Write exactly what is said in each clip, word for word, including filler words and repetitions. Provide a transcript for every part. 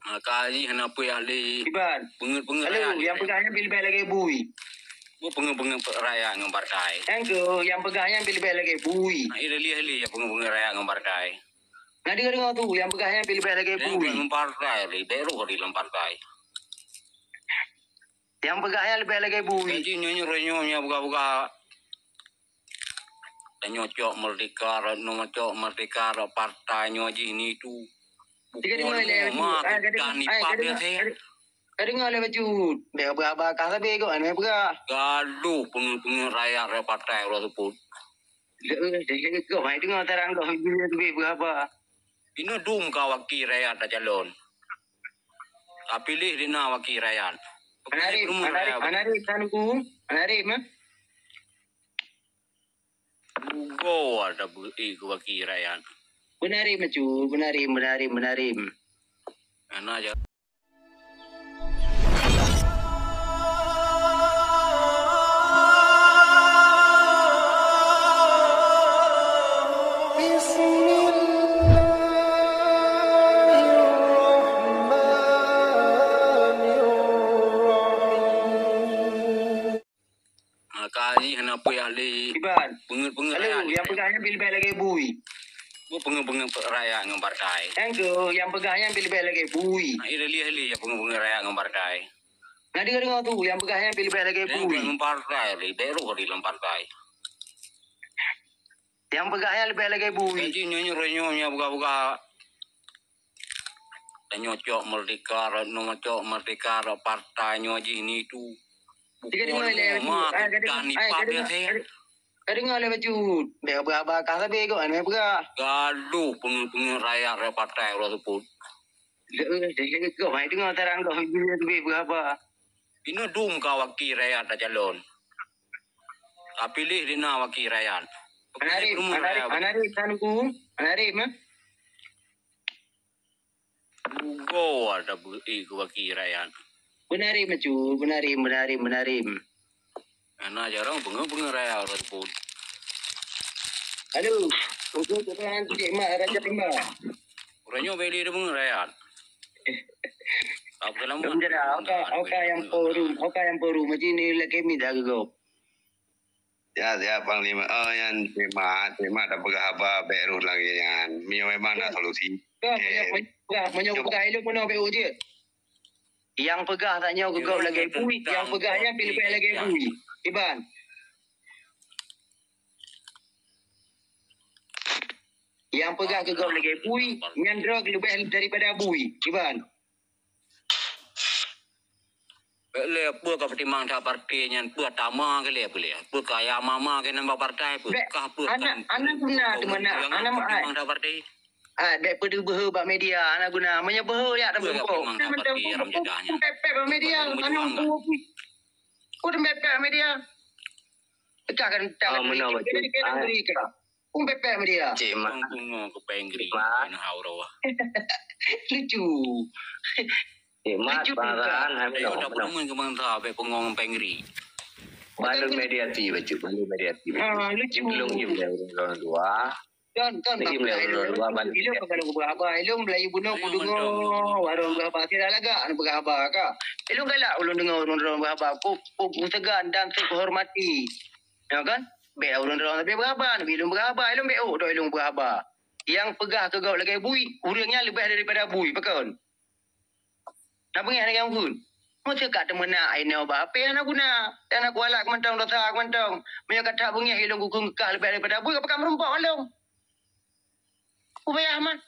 Maka jih hana peue jak lé. Iban. Peungeut-peungeut rakyat. Nyang peugah nyan pih leubeh lagèe bui. Peungeut-peungeut rakyat ngon partai. Nyang keuh, nyang peugah nyan pih leubeh lagèe bui. Nah, ilé-lé nyang peungeut-peungeut rakyat ngon partai. Nah, deungoe-deungoe tu, nyang peugah nyan pih leubeh lagèe bui. Ngon partai, leubeh roh di dalam partai. Nyang peugah nyan leubeh lagèe bui. Jadi nyoe, nyoe, nyoe, nyoe peugah-peugah. Tanyoe cok merdeka, rot nyoe cok merdeka, rot partai nyoe jih ni tu. Tiga dengar leh, ma, ah, tiga dengar, ah, tiga dengar, tiga dengar leh bacut. Bèk peugah haba kah sabe kok, hana peugah. Gadoh peungeut-peungeut rakyat, rakyat partai uroe seupôt. Lé, lé, lé, kok, hai dengar tarang kok, hai dengar tu bèk peugah haba. Inoe dum ka wakil rakyat tacalon. Tapiléh di na wakil rakyat. Hana rem, hana rem, hana rem, hana rem, hana rem, eh? Bugoe ada beu-, eh, keu wakil rakyat. Beuna rem, bacut, beuna rem, beuna rem, beuna rem. Hana ja- Bismillahirrahmanirrahim. Maka jih hana peue jak lé. Iban. Peungeut-peungeut rakyat. Nyang peugah nyan pih leubeh lagèe bui. Peungeut-peungeut rakyat ngon partai. Nyang keuh, nyang peugah nyan pih leubeh lagèe bui. Nah, ilé-lé nyang peungeut-peungeut rakyat ngon partai. Nah, deungoe-deungoe tu, nyang peugah nyan pih leubeh lagèe bui. Ngon partai, leubeh roh di dalam partai. Nyang peugah nyan leubeh lagèe bui. Jadi nyoe, nyoe, nyoe, nyoe peugah-peugah. Tanyoe cok merdeka, rot nyoe cok merdeka, rot partai nyoe jih ni tu. Tiga dengar leh, ma, ah, tiga dengar, ah, tiga dengar, tiga dengar leh bacut. Bèk peugah haba kah sabe kok, hana peugah. Gadoh peungeut-peungeut rakyat, rakyat partai uroe seupôt. Lé, lé, lé, kok, hai dengar tarang kok, hai dengar tu bèk peugah haba. Inoe dum ka wakil rakyat tacalon. Tapiléh di na wakil rakyat. Hana rem, hana rem, hana rem, hana rem, eh? Bugoe ada beu-, eh, keu wakil rakyat. Beuna rem, bacut, beuna rem, beuna rem, beuna rem. Hana jarang peungeut-peungeut rakyat uroe seupôt. Halo, untuk Tuhan, Cik Mat, Raja Rimba. Uroe nyoe bèk lé deungoe rakyat. Apa lama? Oka, oka nyang forum, oka nyang forum, macam ni lagi mi dah gegop. Ya, ya, Panglima. Oh, nyan Cik Mat, Cik Mat dah peugah haba bèk roh lagèe nyan. Meunyoe memang na solusi. Meunyoe, meunyoe, meunyoe peugah ilôn meunoe bèk jeuet. Nyang peugah tanyoe keu gob lagèe bui, nyang peugah nyan pih leubeh lagèe bui. Iban. Nyang peugah keu gob lagèe bui, nyan droe leubeh daripada bui. Iban. Bèk lé peue ka peutimang that partai nyan, peue tama keu lé, peue lé. Peue kaya mama keu nyan bak partai, peue kah, peue anak, anak guna di mana? Anak mak ai. Peutimang that partai. Ah, bèk peudeuh beuhe bak media, anak guna. Meunyoe beuhe yak teumeumpok. Peue ka peutimang that partai, haram jadah nyan. Pepet bak media, anak guna. Peue pepet bak media. Pecah kan, pecah kan. Ah, meunang, Cik. Jadi, kita beri ke. Pun pepek sama dia. Cik Mat. Bunga ke pengri. Cik Mat. Kena hau rawa. Lucu. Cik Mat, lucu Bang Ran, hai. Ayo, menang, tak menang. Penemuan ke bangsa, sampai pengong pengri. Balon mediasi, bacut. Balon mediasi, bacut. Ah, lucu. Belum jim dah, belum dua. Kan, kan, ni jim dah, belum dua, balon mediasi. Ilung kalau berapa? Ilung Melayu bunuh, aku dengar. Warung berapa? Tidak lagak, berapa kah? Ilung galak, ulun dengar, ureueng-ureueng berapa? Ku, ku, ku segan dan saya hormati. Ya kan? Bèk ureueng droe sabe beuhaba, neubi lôn beuhaba, ilôn bèk ôk droe ilôn beuhaba. Nyang peugah keu gob lagèe bui, ureueng nyan leubeh daripada bui, pakon? Na beungèh lagèe nyan kheun. Meuseukat teumeunak inoe bak hapé hana guna. Dan aku alak keumantong dosa keumantong. Meunyoe ka that beungèh ilôn kukheun kah leubeh daripada bui, ka peugah meurumpok ngon lôn. Kupayah mah.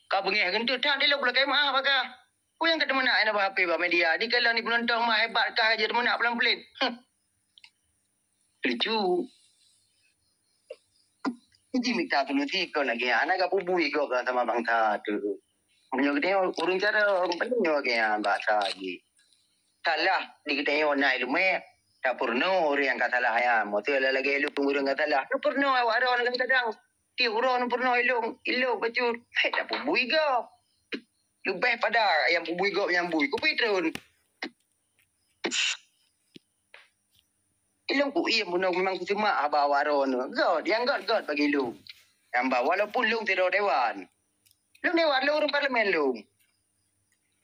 Ka beungèh geunteuk that ilôn kulakèe meu'ah bak kah. Peue nyang ka teumeunak inoe bak hapé bak media? Di kalon di peunonton mah hebat kah jeuet teumeunak peulén-peulén. Huh. Lucu. Jimita solusi kon lagèe nyan, hana gak pubui gob sama bangsa tu. Meunyoe geutanyoe ureueng cara, ureueng paléng nyoe lagèe nyan bangsa jih. Salah di geutanyoe na ileumèe, tapeurunoe ureueng nyang ka salah nyan. Meuseu lagèe lôn ureueng ka salah, tapeurunoe awak droe kadang-kadang. Tiep uroe tapeurunoe ilôn, ilôn bacut. Hei, tapubui gob. Leubeh pada nyang pubui gob nyang bui. Kupi treun. Ilôn kuiem bunoe memang kusimak haba awak droeneuh. Göt, nyang göt-göt bagi lôn. Nyang ba, walaupun lôn sidroe dewan. Lôn dewan, lôn ureueng parlemen lôn.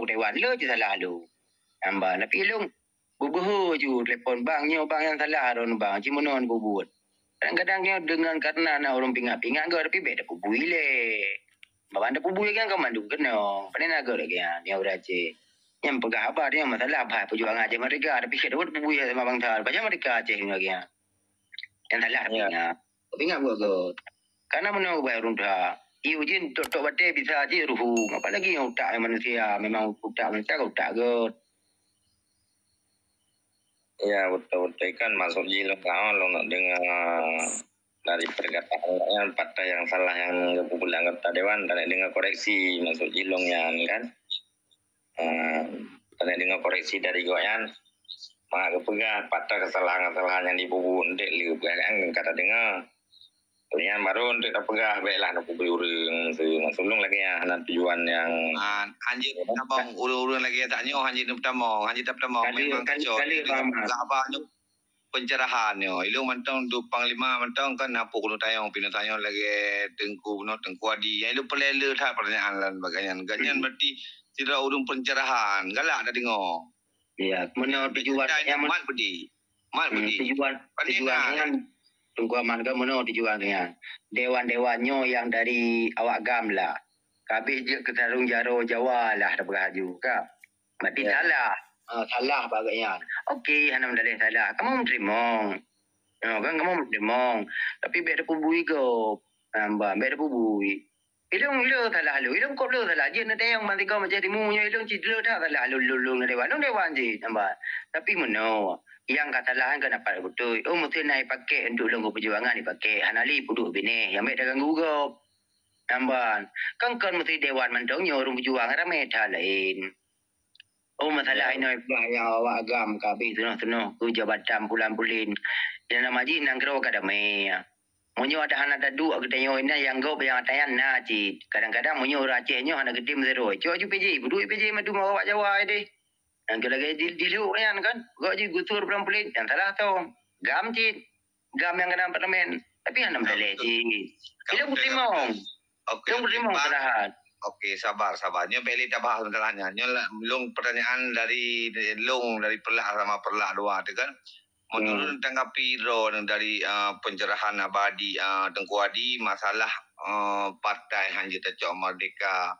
droe dewan le cit salah lôn. Nyan ban, tapi lôn beubeuhe ju telepon bang, nyoe bang nyang salah droen bang, cit meunoe neubuet. Kadang-kadang nyoe deungon karena na ureuëng pingat-pingat geuh, tapi bék tapeubui lé. Bak ban tapeubui kan ka mandum keunong. Pane na geuh lagée nyan, nyoe ureuëng Aceh. Nyang peugah haba nyoe masalah bah peujuangan Aceh Merdeka, tapi keu deuh tapeubui sama bangsa. Pajan Merdeka Aceh nyoe lagée nyan. Nyang salah tapi ingat. Tapi ingat buat geuh. Karena meunoe ubak ureuëng tuha. Ieu jin tok-tok batée bisa jih ruhueng. Apalagi nyang utak manusia, memang utak manusia ka utak geuh. Ya, betul-betul kan maksud jih lôn ka lôn nak dengar dari perkataan nyan patah yang salah yang geupeubeuet anggota dewan, dan dengar koreksi maksud jih lôn nyan kan. Uh, dan dengar koreksi dari gobnyan, mak geupeugah patah kesalahan-kesalahan yang dibubuet entek lé peugah kan kata dengar. Nyan baru untuk tapeugah baiklah nak kubri ureuëng maksud lôn lagée nyan hana tujuan yang Ah, hanjeuet tamong ureuëng-ureuëng lagée tak nyoe hanjeuet tamong, hanjeuet tamong. Kali Memang kali kacau. kali Jadi ramah. Gak apa nyoe pencerahan nyoe. Ilung mantong tu panglima mantong kan napuk keuneuk tayong, pih tayong lagée Teungku noh, Teungku Adi. Yang ilung peureulée le that pertanyaan dan sebagainya. Gak nyan berarti sidroe ureuëng pencerahan. Galak dah dengar. Ya, meunoe tujuan Dan yang mat bedi. Mat Hmm, bedi. tujuan Pandai tujuan nah. Nyan Teungku Aman ke meunoe tujuan nyan. Dewan-dewan nyoe yang dari awak gam lah. Kabeh jeuet keu tarung jaroe Jawa lah tapeugah laju ka. Berarti Ya. Salah. Ha, salah bak gobnyan. Okey, hana meudaléh salah. Kamoe meuteurimong. Ha, kan kamoe meuteurimong. Tapi bék tapeubui gob. Nyan ban, bék tapeubui. Ilung le salah lôn, ilung kop le salah. Jeuet neutayong ban sigoe Aceh Timu nyoe ilung cit le that salah lôn, lôn, lôn dewan, lôn dewan cit nyan ban. Tapi meunoe, Nyang ka salah kan dapat beutôi. Oh, mesti na ipakék untuk lôn peujuangan ipakék. Hana lé peuduek binéh. Nyang bèk taganggu gob. Namban. Kan kon mesti dewan mantong nyoe ureueng peujuang ramé that laén. Oh, masalah inoe bah nyang awak agam ka habéh tunoh-tunoh keu jabatan pulan-pulin. Dan nama jih nanggroe ka damé. Meunyoe ada hana taduek geutanyoe inan nyang gob nyang atayan na cit. Kadang-kadang meunyoe ureueng Aceh nyoe hana geutem sidroe. Cok ju P J, peuduek P J mandum awak Jawa deh. Nyang keu lagèe di, di Luhuk nyan kan, gok jih gusur pulan-pulin, nyang salah tong. GAM cit. GAM nyang keunan parlemen. Tapi hana meudaléh cit. Ilôn peutimong. Oke, ilôn peutimong salah. Oke, sabar, sabar. Nyoe bèk lé tabahas masalah nyan. Nyoe lôn pertanyaan dari lôn, dari Peureulak sama Peureulak dua tu kan. Menurut tanggapi droeneuh dari, ah, pencerahan Abadi, ah, Teungku Adi, masalah, ah, partai hanjeuet tacok merdeka.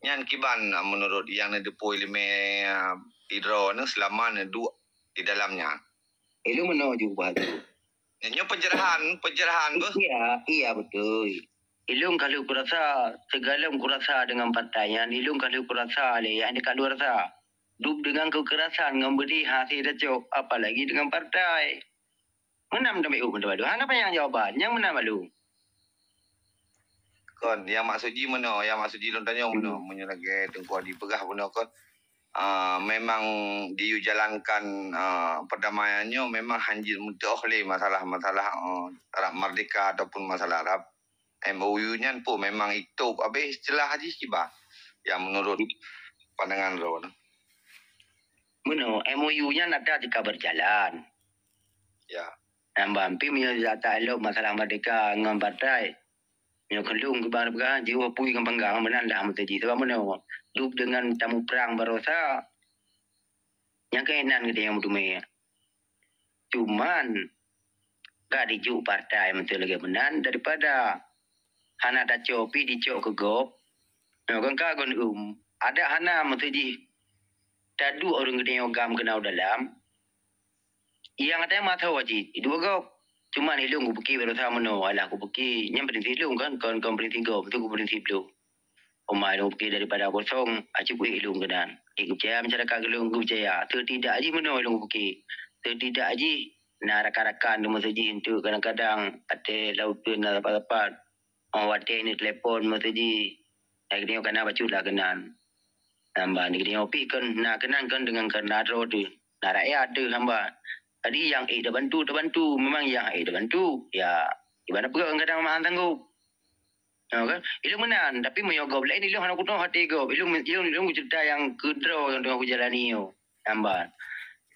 Nyan kiban, ah, menurut nyang neudeupu ileumèe, ah, droeneuh selama neuduek di dalam nyan. Ilôn meunoe ju bah tu. Nyoe pencerahan, pencerahan beuh. Iya, iya beutôi. Ilôn ka lheueh kurasa, sigohlom kurasa deungon partai nyan, ilôn ka lheueh kurasa lé, nyang ka lheueh rasa. Dub deungon keukerasan ngon beudé hase tacok, apalagi deungon partai. Meunan meuteumé uh meuteumé hana panyang jawaban, nyang meunan balu. Kon, nyang maksud jih meunoe, nyang maksud jih lôn tanyong meunoe, meunyoe lagèe Teungku Adi peugah meunoe kon, ah, memang jiyue jalankan, ah, perdamaian nyoe memang hanjeuet meutu'oh lé masalah-masalah, ah, rab merdeka ataupun masalah rab M O U nyan pun memang itôb habéh istilah jih kiban. Yang menurut pandangan droeneuh. Meunoe, M O U nyan ada jika berjalan. Ya. Nambah, tapi meunyoe data lom masalah merdeka ngon partai, nyoe keulung keuban peugah jiôh apui ngon panggang meunan dah meuteujih. Sabab meunoe, dub deungon tamuprang barosa, nyang keunan geutanyoe meuteumé. Cuman, ka dijok partai meuteue lagèe meunan daripada hana tacok pih dicok keu gob. Nyoe kan ka gon um, adak hana meuteujih taduek ureueng geutanyoe GAM keunoe dalam. Nyang até meuasoe cit, iduek gob. Cuman ilôn kupiké barosa meunoe, alah kupiké, nyan prinsip lôn kan, kon, kon prinsip gob, tu prinsip lôn. Oma ilôn kupiké daripada kosong, acukup ilôn keunan. Ék geucaya masyarakat ilôn geucaya. Setidak jih meunoe ilôn kupiké. Setidak jih na rakan-rakan di meuseujid enteuk kadang-kadang até laôt pih na sapat-sapat. Oh, watèe neutelepon meuseujid, hai geutanyoe kana bacut lah keunan. Nambah geutanyoe pih kon na keunan kon deungon kareuna droe teuh. Na rakyat teuh nambah. Jadi nyang ék tabantu, tabantu. Memang nyang ék tabantu, ya, iban peugah kadang meuhan sanggob. Ha, kan? Ilôn meunan, tapi meunyoe gob laén ilôn hana kutoh até gob. Ilôn, ilôn, ilôn kuceurita nyang keudroe nyang teungoh kujalani nyoe. Nambah.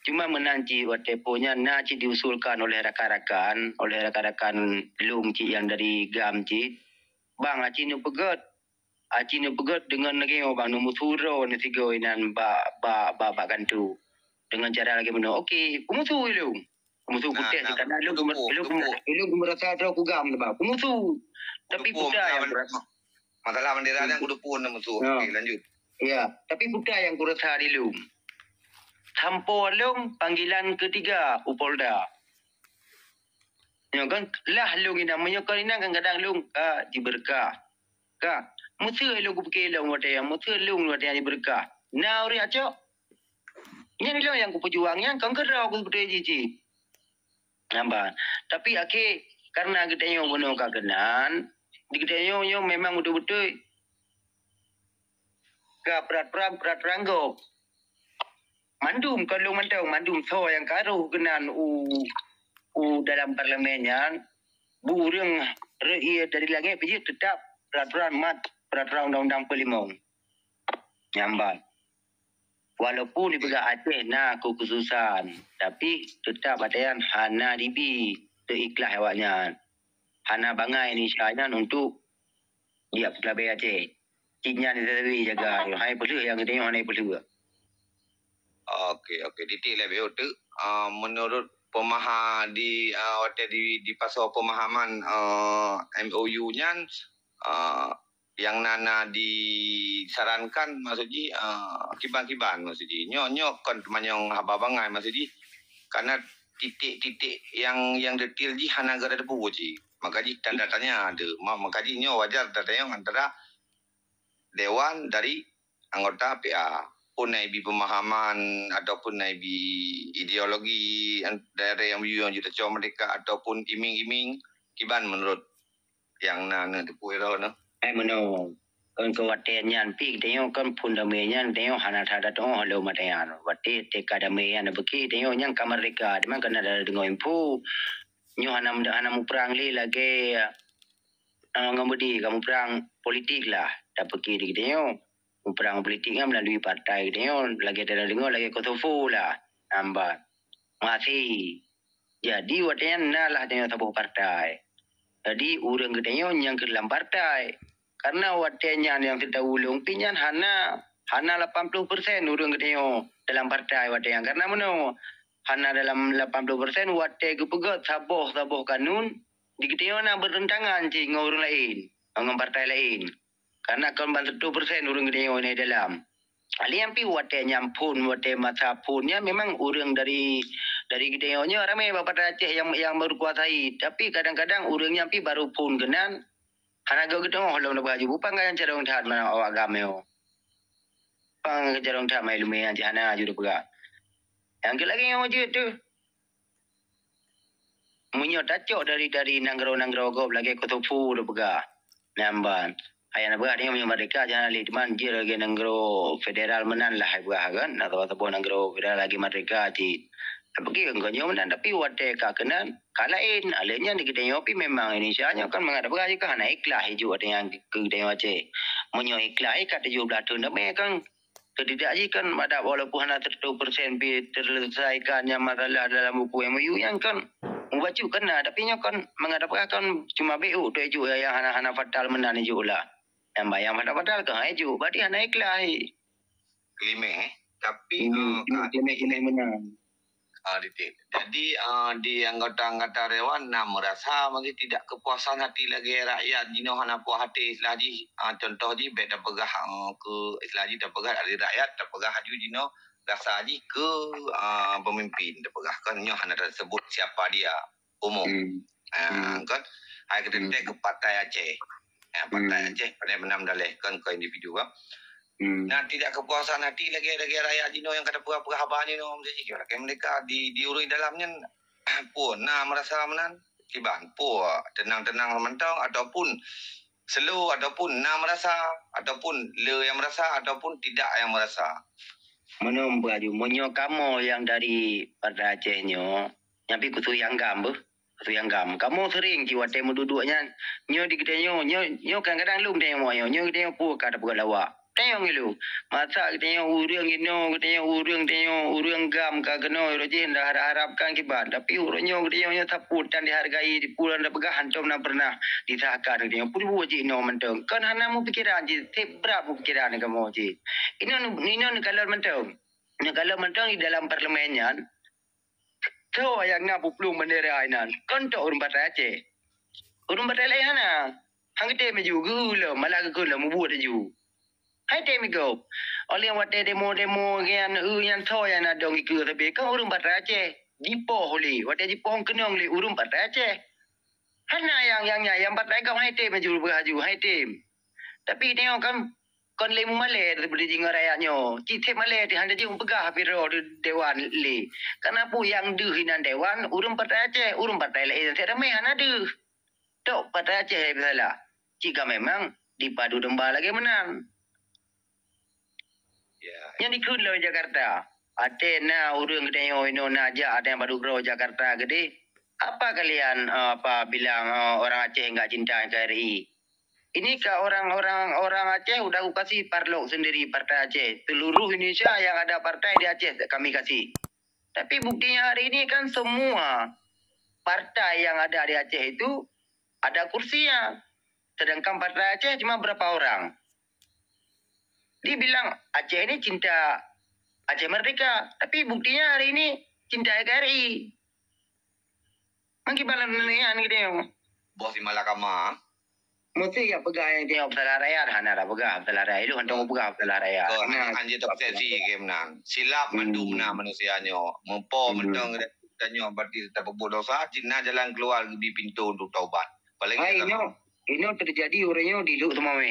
Cuma meunan cit watèe po nyan na cit diusulkan oleh rakan-rakan, oleh rakan-rakan lôn cit nyang dari GAM cit. Bang, aci neupeugèt. Aci neupeugèt deungon lagèe nyoe, bang, neumusu droe neusigoe inan bak, bak, bak, bak kantô. Deungon cara lagèe meunoe. Oke, peumusu ilôn. Peumusu putéh, karena ilôn, ilôn, ilôn, ilôn meurasa droe keu GAM, bang. Peumusu. Tapi peue nyang kurasa. Masalah bendera nyan kuteupeu na musoh. Ya. Oke, lanjut. Ya, tapi peue nyang kurasa di lôn. Sampoe lôn panggilan ketiga u Polda. Nyoe kan lah lôn inan, meunyoe kon inan kadang-kadang lôn ka jibeureukat. Ka, meuseu lôn kupiké lôn watèe nyan, meuseu lôn watèe nyan jibeureukat. Na ureueng acok. Nyan ilôn nyang kupeujuang, nyan kon keudroe kupeutôi jih cit. Nambah. Tapi akhé, karena geutanyoe bunoe ka keunan, di geutanyoe nyoe memang beutôi-beutôi ka peraturan-peraturan gob. Mandum, kon lôn mantong, mandum soe nyang ka rôh keunan u, u dalam parlemen nyan, bu ureueng reu'ie dari langét pih jeuet teutap peraturan mat, peraturan undang-undang peulimong. Nyan ban. Walaupun dipeugah Aceh na keukhususan, tapi teutap watèe nyan hana dibi teuikhlas awaknyan. Hana bangai Indonesia nyan untuk diak peukeulabèe Aceh. Cit nyan sabe jaga, hai peulheueh nyang geutanyoe hana peulheueh. Oke, oke. Titik lé beu teuk. Ah, menurut pemaha-, di, ah, watèe di, dipasoe pemahaman, ah, M O U nyan, ah, nyang na, na disarankan, maksud jih, ah, kiban-kiban, maksud jih. Nyoe, nyoe kon teumanyong haba bangai, maksud jih. Karena titik-titik nyang, nyang detail jih hana gata teupeu cit. Maka jih tanda tanya tu. Ma-, maka jih nyoe wajar tatanyong antara dewan dari anggota P A. pun na ibi pemahaman ataupun na ibi ideologi dari MoU nyang jeuet tacok merdeka ataupun iming-iming, kiban menurut nyang na neuteupue droe nyoe? Eh, meunoe. Kon keu watèe nyan pih geutanyoe kon phon damé nyan geutanyoe hana that-that teungoh lom watèe nyan. Watèe teuka damé nyan beuki geutanyoe nyang ka merdeka, teuma kon na deungoe info. Nyoe hana, hana muprang lé lagèe, eh, ngon beudé ka muprang politik lah. Tapeuki di geutanyoe. Muprang politik nyan melalui partai geutanyoe, lagèe tadeungoe lagèe Kosovo lah. Nyan ban. Masih. Jadi watèe nyan na lah tanyoe saboh partai. Jadi ureueng geutanyoe nyang keu dalam partai. Karena watèe nyan nyang teudaulông pih nyan hana, hana lapan ploh persen ureueng geutanyoe dalam partai watèe nyan. Karena meunoe, hana dalam lapan ploh persen watèe geupeugöt saboh-saboh kanun, di geutanyoe na bertentangan cit ngon ureueng laén, ngon partai laén. Karena kon ban seratus persen ureueng geutanyoe na dalam. Alèh nyan pih watèe nyan phon, watèe masa phon nyan memang ureueng dari, dari geutanyoe nyoe ramè bak Partai Aceh nyang, nyang berkuasai. Tapi kadang-kadang ureueng nyan pih baru phon keunan, hana geuteungoh lom neupeugah ju. Bukon ka nyang carông that meunan awak GAM nyoe. Bukon ka carông that meunan ileumèe nyan cit hana ju neupeugah. Nyang keu lagèe nyoe jeuet teuh. Meunyoe tacok dari, dari nanggroe-nanggroe gob lagèe Kosovo teupeugah, nyan ban. Hai na peugah tanyoe meunyoe merdeka jangan lé, teuma jeuet lagèe nanggroe federal meunan lah hai peugah kan. Na saboh-saboh nanggroe federal lagèe merdeka cit. Tapi kon nyoe meunan, tapi watèe ka keunan, ka laén. Alèh nyan di geutanyoe pih memang Indonesia nyoe kan mangat peugah jih kan hana ikhlas jih watèe nyan keu geutanyoe Aceh. Meunyoe ikhlas jih ka tujoh blah thôn damé kan. Ketidak jih kan madak walaupun hana seratus persen pih terselesaikan nyang masalah dalam buku MoU nyan kan. Mubacut kan na, tapi nyoe kan mangat peugah kan cuma beu tu ijuk nyang hana, hana fatal meunan ijuk lah. Nyang bayang fatal-fatal kan ijuk, berarti hana ikhlas. Kelimeh, eh. Tapi, Ini, eh, ini ka kelimeh-kelimeh meunan. Ah, titik. Jadi, ah, di anggota-anggota dewan na merasa bagi tidak kepuasan hati lagèe rakyat jinoe hana puas hati istilah jih. Ah, contoh jih bèk tapeugah, ah, keu istilah jih tapeugah dari rakyat, tapeugah laju jinoe rasa jih keu, ah, pemimpin tapeugah. Kan nyoe hana tersebut siapa dia. Umum. Hmm. Ah, Hmm. kan? Hai keu Hmm. teuntèe keu Partai Aceh. Ah, Partai Hmm. Aceh pandai meunan daleh kan keu individu kan. Hmm. Nah, tidak kepuasan hati lagèe-lagèe rakyat jinoe nyang ka tapeugah-peugah haba jinoe, meusti jih lagèe mereka di, di ureueng dalam nyan, peue na merasa meunan, kiban, peue tenang-tenang mantong ataupun slow ataupun na merasa ataupun le nyang merasa ataupun tidak nyang merasa. Meunoe peugah ju, meunyoe kamoe nyang dari Partai Aceh nyoe, nyan pih khusos nyang GAM beuh. Khusos nyang GAM. Kamoe sering cit watèe meuduek-duek nyan. Nyoe di geutanyoe, nyoe, nyoe kadang-kadang lôn tanyong nyoe, nyoe geutanyoe peue ka tapeugah lawak. Tanyong ilôn. Masa geutanyoe ureueng inoe, geutanyoe ureueng, tanyoe ureueng GAM ka keunoe, roh jih dah harap-harapkan kiban. Tapi uroe nyoe geutanyoe nyoe sapeue tan dihargai, dipeue dan dipeugah hantom na pernah disahkan geutanyoe. Peue dibuet jih inoe mantong. Kon hana meupikiran jih, seb brat meupikiran kamoe jih. Inoe, inoe neukalon mantong. Neukalon mantong di dalam parlemen nyan, soe nyang na peuplueng bendera inan? Kon tok ureueng Partai Aceh. Ureueng partai laén hana. Han geutem laju, geu lom, malah geukheun lom mubuet laju. Hai tem gob. Oleh watèe demo-demo nyan, eu, nyan soe nyang na dong ikeue sabe? Kan ureueng Partai Aceh. Jipoh lé, watèe jipoh keunong lé ureueng Partai Aceh. Hana nyang, nyang nyan, nyang partai gob hai tem laju, beuhaju, hai tem. Tapi tanyoe kan kon lé mumalèe seperti jih ngon rakyat nyoe. Cit sép malèe teuh hana jeuet mupeugah pih droe dewan lé. Karena peue nyang deuh inan dewan, ureueng Partai Aceh, ureueng partai laén sép ramè hana deuh. Tok Partai Aceh nyang salah. Cit ka memang dipadu domba lagèe meunan. Ya. Nyang dikheun lom Jakarta. Watèe na ureueng geutanyoe inoe na jak, ada nyang padub droe Jakarta keudéh. Apa kalian, eh, apa bilang, eh, orang Aceh enggak cinta N K R I? Ini ka orang-orang, orang Aceh udah ku kasih parlok sendiri Partai Aceh. Seluruh Indonesia yang ada partai di Aceh kami kasih. Tapi buktinya hari ini kan semua partai yang ada di Aceh itu ada kursinya. Sedangkan Partai Aceh cuma berapa orang. Dibilang Aceh ini cinta Aceh Merdeka, tapi buktinya hari ini cinta N K R I. Mungkin balas nyan gitu. Bos di Malakama. Mesti ya peugah nyang teuh pesalah rakyat, hana ra peugah pesalah rakyat. Ilôn hantom peugah pesalah rakyat. Kon, hana, hana, hana jeuet persepsi ke meunan. Silap mandum na manusia nyoe. Meupo mantong geutanyoe berarti tapeubuet dosa, cit na jalan keluar geubi pintoe untuk taubat. Apalagi hai, dalam inoe, inoe terjadi ureueng nyoe di Lhokseumawe.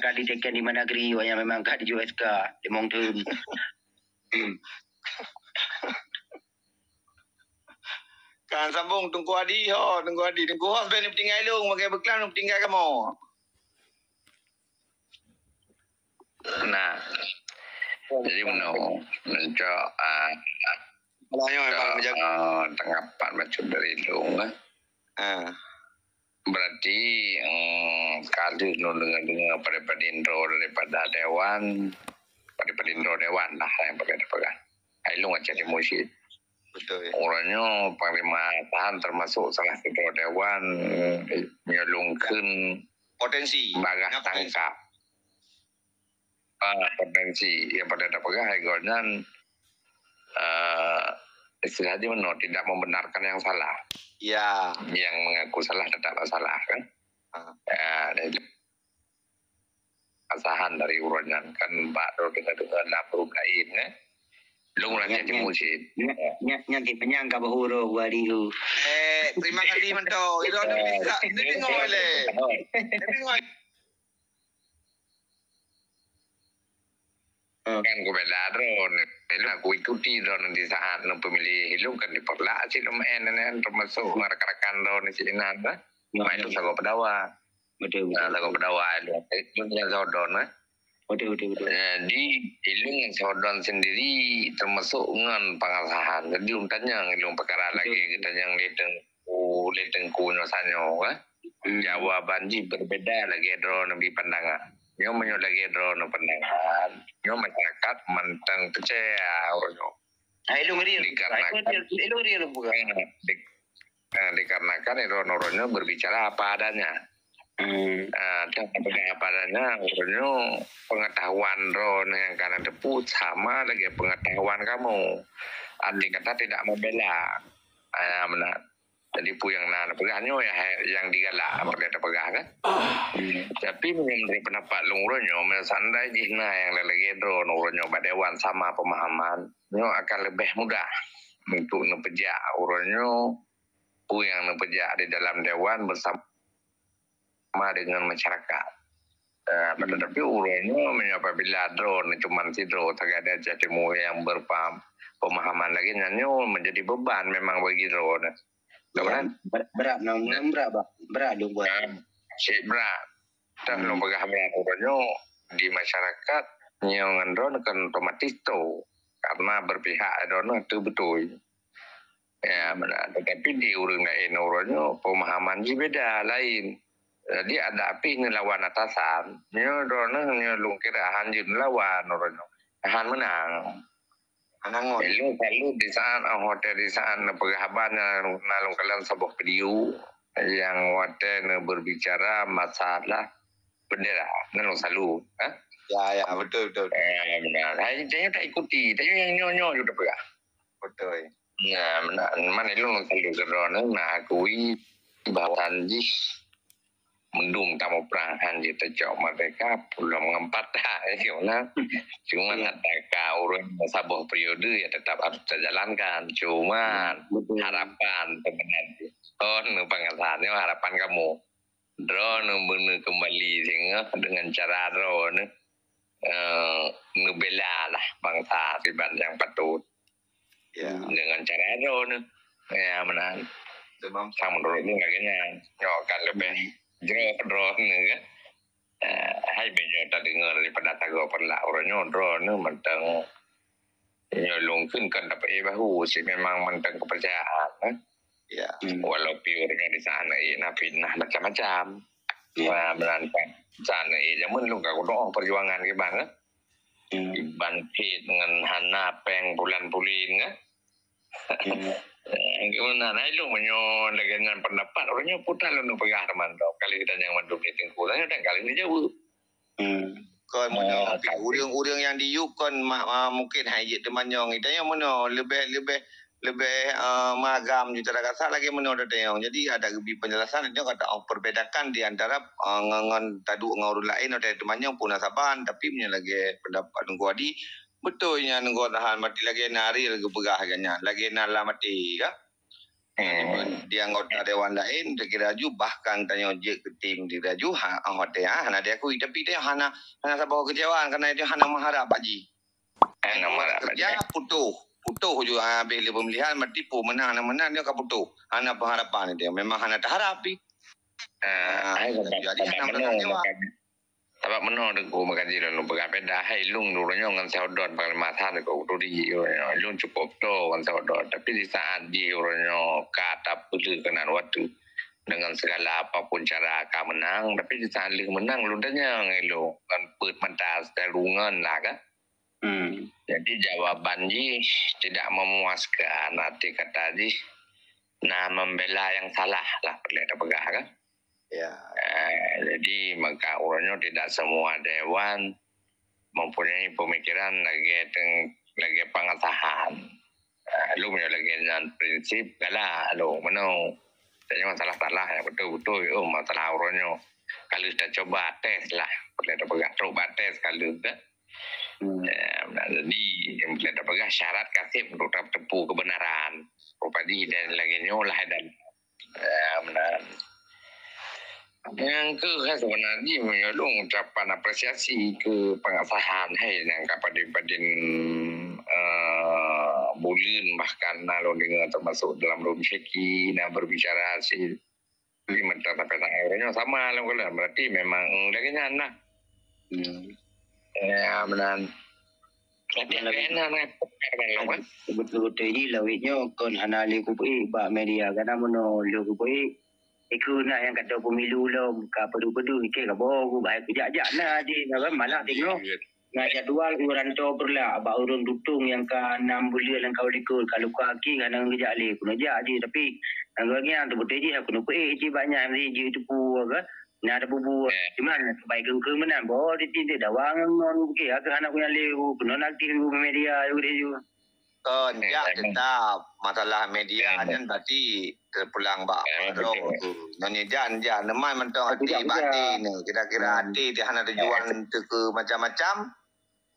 ka diteken di mana negeri, awaknyan memang ka di U S K, limong thon. Kan sambung Teungku Adi ho, Teungku Adi. Teungku ho, sebenarnya tinggai lôn, makai beuklam tinggai kamoe. Nah, jadi meunoe, mencok, ah, Kalau nyoe memang ah, menjaga. Ah, tanggapan macam dari lôn, eh. Ah. Berarti, em, ka lheueh lôn deungoe-deungoe padé-padé droe daripada dewan, padé-padé droe dewan lah yang pakai pegang. Hai lôn Aceh Timu cit. Betul, ya. Uroe nyoe Panglima Atahan termasuk salah sidroe dewan, eh, nyoe lôn kheun Potensi. Bagaih tangkap. Ah, potensi yang pada tapeugah hai gobnyan, eh, istilah jih meunoe, tidak membenarkan yang salah. Ya. Yang mengaku salah tetap salah, kan? Ah. Ya, dan itu asahan dari uroe nyan, kan bak droe deungoe-deungoe lam rup laén, eh. Lôn ulang Nyan, jadi nyan. Musit. Nyan, nyan, nyan, nyan, nyan ka bahuro gua diu. Eh, terima kasih, Manto. Itu ada bisa. Ini tengok, le. Ini tengok. Hmm. Kan kubela droeneuh. Ilôn aku ikuti droeneuh di saat neupeumilih ilôn kan dipeurlak cit lumayan nyan, termasuk ngon rakan-rakan droeneuh cit inan, bah. Ya, ma ilôn ya. Sagoe peudawa. Betul, betul. Nah, sagoe peudawa ilôn. Ilôn nyang sagoe droeneuh. Betul, betul, betul. Jadi, ilôn nyang sagoe droeneuh sendiri termasuk ngon pengasahan. Jadi, lôn tanyong ilôn peukara lagèe geutanyong lé Teungku Oh, lé Teungku nyoe sanyoe, eh. Hmm. Jawaban jih berbeda lagèe droeneuh bri pandangan. Nyoe meunyoe lagèe droeneuh pandangan, nyoe masyarakat mantong peucaya uroe nyoe. Ah, ilôn real. Dikarenakan, ilôn real, ilôn real bukan. Eh, di-, eh, dikarenakan droeneuh uroe nyoe berbicara apa adanya. Hmm. Ah, dan apa adanya, uroe nyoe pengetahuan droeneuh nyang kana teupeu sama lagèe pengetahuan kamoe. Arti kata tidak membela. Ah, meunan. Jadi, peue nyang na tapeugah nyoe nyang, nyang digalak, peureulèe tapeugah, kan? Hmm. Tapi, meunurot pendapat lôn uroe nyoe, meunyoe seandai jih na nyang lagèe droeneuh uroe nyoe bak dewan sama pemahaman, nyoe akan leubeh mudah untuk neupeujak uroe nyoe peue nyang neupeujak di dalam dewan bersama deungon masyarakat. Eh, tetapi uroe nyoe meunyoe apabila droeneuh cuman sidroe sagai di Aceh Timu nyang berpaham, pemahaman lagèe nyan, nyoe menjadi beban memang bagi droeneuh. Betul, kan? Ber-, berat, nah, berat, bah. Berat dong buat. Nah, cit berat. Dah lôn peugah berat uroe nyoe di masyarakat, nyoe ngon droeneuh kan otomatis tho. Karena berpihak droeneuh tu beutôi. Ya, benar. Tetapi di ureueng laén uroe nyoe pemahaman jih beda, lain. Jadi, ada pih neulawan atasan, nyoe droeneuh nyoe lôn kira hán jeuet neulawan uroe nyoe. Hán meunang. Hana ngon. Ilôn selalu di saat, ah, hotel di saat neupeugah haba nyan, na lôn kalon saboh video nyang watèe neuberbicara masalah bendera. Na lôn selalu, eh? Ya, ya, betul, betul, betul. Eh, benar. Hai, tanyoe tak ikuti, tanyoe nyang nyoe-nyoe ju tapeugah. Betul. Nah, meunan, man ilôn selalu keudroe na akui bahwa jih meundum tamuprang hán jiteucok merdeka, pulom ngon patah, gitu, nah. Cuman, ya, ata ka ureueng saboh periode, ya, tetap harus terjalankan. Cuman, ya, betul, harapan sebenarnya, oh, nu pengasahan, harapan kamoe. Droeneuh beuneuh kembali singoh dengan cara droeneuh, eh, neubela lah bangsa siban nyang patôt. Ya. Dengan cara droeneuh. Ya, meunan. Memang. Sang menurut ni lagèe nyan. Nyoe kan lebih jroh droeneuh kan. Eh, hai meunyoe tadeungoe daripada tagoe peureulah uroe nyoe droeneuh mantong nyoe lôn kheun kon tapeuék bahu, si memang mantong kepercayaan, eh. Ya. Hmm. Walau pi uroe nyoe di sana na fitnah macam-macam. Ya. Wah, meunan kan. Sana jameun lôn ka kudoe perjuangan kiban, eh. Hmm. Kiban phet ngon hana péng bulan pulen, eh. Hmm. Eh, gimana? Nah, ilôn meunyoe lagèe nyan pendapat, uroe nyoe putra lôn peugah teuma droe. Kali kita nyang mandum di teungku, tanya dan kali ni jaweueb. Hmm. Kon meunyoe ureueng-ureueng nyang diyueb kon ma-, ma-, mungkin hai jeuet teumanyong. Geutanyoe meunyoe leubeh, leubeh, leubeh, eh, magam ju teurakasa lagèe meunyoe geutanyoe. Jadi ada geubi penjelasan, geutanyoe ka ta-, perbedakan di antara, eh, ngon, ngon taduek ngon ureueng laén, ada teumanyong pun na saban, tapi meunyoe lagèe pendapat Teungku Adi, beutôi nyan Teungku Tahan, berarti lagèe na Ariel geupeugah lagèe nyan, lagèe na lam até ka. Jadi, di anggota dewan laén, di Geuraju, bahkan tanyoe jeuet keu tim di Geuraju, ha, oh, watèe, ha, hana diakui. Tapi tanyoe hana, hana saboh kekecewaan, karena itu hana mengharap, Pak Ji. Hana mengharap, Pak Ji. Kerja, putôh. Putôh ju, ha, habéh lé pemilihan, berarti pun menang, hana menang, dia ka putôh. Hana pengharapan itu. Memang hana taharap, pi. Ah, jadi hana meunan kecewa. Sabab meunoe Teungku, meukaji lôn peugah beda, hai lôn uroe nyoe ngon Syaudon Panglima Hasan keu turi uroe nyoe. Lôn cukup toe ngon Syaudon, tapi di saat jih uroe nyoe ka tapeuleueh keunan watèe. Dengan segala apapun cara ka meunang, tapi di saat lheueh meunang lôn tanyong ilôn ngon peuet mata seurungon lah kan. Hmm. Jadi jawaban jih tidak memuaskan, arti kata jih na membela yang salah lah, boleh tapeugah kan. Ya. Eh, jadi maka uroe nyoe tidak semua dewan mempunyai pemikiran lagèe teng-, lagèe pengesahan. Eh, lôn meunyoe lagèe nyan prinsip galak lôn meunoe. Tanyoe masalah salah nyang beutôi-beutôi, oh, masalah uroe nyoe. Kalau kita coba tes lah, boleh tapeugah trok bak tes kalau kan. Hmm. Eh, jadi boleh tapeugah syarat kaseb untuk tateupeue kebenaran. Rupadi dan lagèe nyoe lah dan Ya, meunan. Nyang keuh hai sebenarnya meunyoe lôn ucapan apresiasi keu pengesahan hai nyang ka padum-padum, eh, buleuen bahkan na lôn deungoe termasuk dalam room syeki na berbicara si mentang sampai saat nyoe sama lôn kala berarti memang lagèe nyan lah. Hmm. Ya, meunan. Tapi Malam kena na tukar bang lôn kan. Betul-betul jih lawét nyoe kon hana lé kupeuék bak media, karena meunoe lé kupeuék, ikeu na nyang kata pemilu lom ka peuduek-peuduek, ikeu ka boh ku, bahai kujak-jak na jih, na kan, malah tengok na jadwal uroe nyoe peureulah bak ureueng tutong nyang ka enam buleuen nyang ka likot, ka luka aki, hana geujak lé, keuneuk jak jih, tapi nyang geuh nyan teubeutôi jih, keuneuk peuék jih bak nyan, jih teupeu ka. Na teububu, eh, cuman baik keungkeung meunan, boh di tieb dawa ngon, ngon, okey, aku hana punya lé, keunoe aktif di media, aku di ju. Kon, eh, jak emang. Tetap masalah media, eh, nyan berarti terpulang bak, eh, Pak Rong betul. Tu. Nyonya jan, jan, lemai mentong hati, tidak, tidak. Batin, kira-kira hmm. Hati dia hana tujuan eh. Teu keu macam-macam.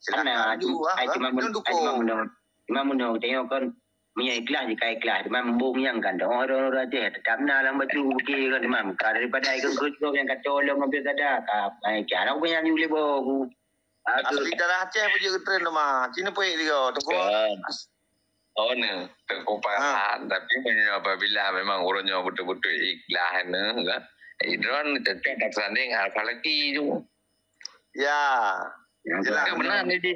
Silakan. Hana, ju, ah, ai, ha? Cuma mun-, ai, cuma meunoe, cuma meunoe, tengok kan, meunyoe ikhlas jih ka ikhlas, cuma mumbong nyang kan, oh, orang-orang Aceh tetap na lam batu bukit kan, cuma ka daripada ikut keujok nyang ka tolong ambil kada, ka, ai, cara aku nyanyi boleh bawa aku. Aku asli darah Aceh pun je tren tu mah. Cina pun dia tu. Kan. Oh, ni, Teungku Farhan. Ha. Tapi meunyoe apabila memang ureueng nyoe beutôi-beutôi ikhlas ni, kan? Idron tetap bersanding Al-Falaki tu. Ya. Ya, jelas. Betul. Benar ni, Ji.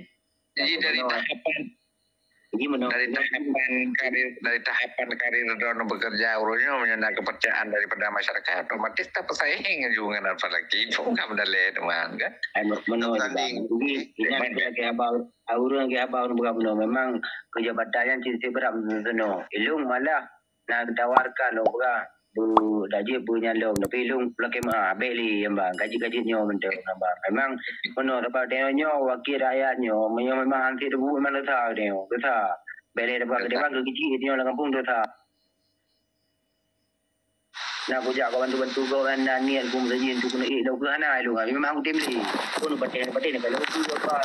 Jadi dari tahapan, jadi menurut dari tahapan karir, dari tahapan karir droeneuh bekerja, ureueng nyoe meunyoe na kepercayaan daripada masyarakat, otomatis tapeusaing ju ngon Al-Falaki. Bukan benda lain, teman, kan? Ai, menurut juga. Jadi, ingat lagi abang, ureueng lagi abang bukan menurut. Memang kejabatan yang ciri-ciri berat menurut. Ilung malah na geutawarkan lôn peugah, beu, dak jeuet beu nyan lom, tapi lôn lakèe meu'ah, bèk lé, nyang ban, ka jeuet-ka jeuet nyoe mantong, nyang ban. Memang meunoe, sabab tanyoe nyoe wakil rakyat nyoe, meunyoe memang hanse teubuet memang desya tanyoe, desya. Bèk lé teuba, desya. Teuba keu keuciek tanyoe lam gampông desya. Na kujak ka bantu-bantu gob nyan, na niet keu meusajin, tu keuneuk ék lôn keu hana lôn, memang kutem lé. Pun patéh-patéh na kalau tu, apa.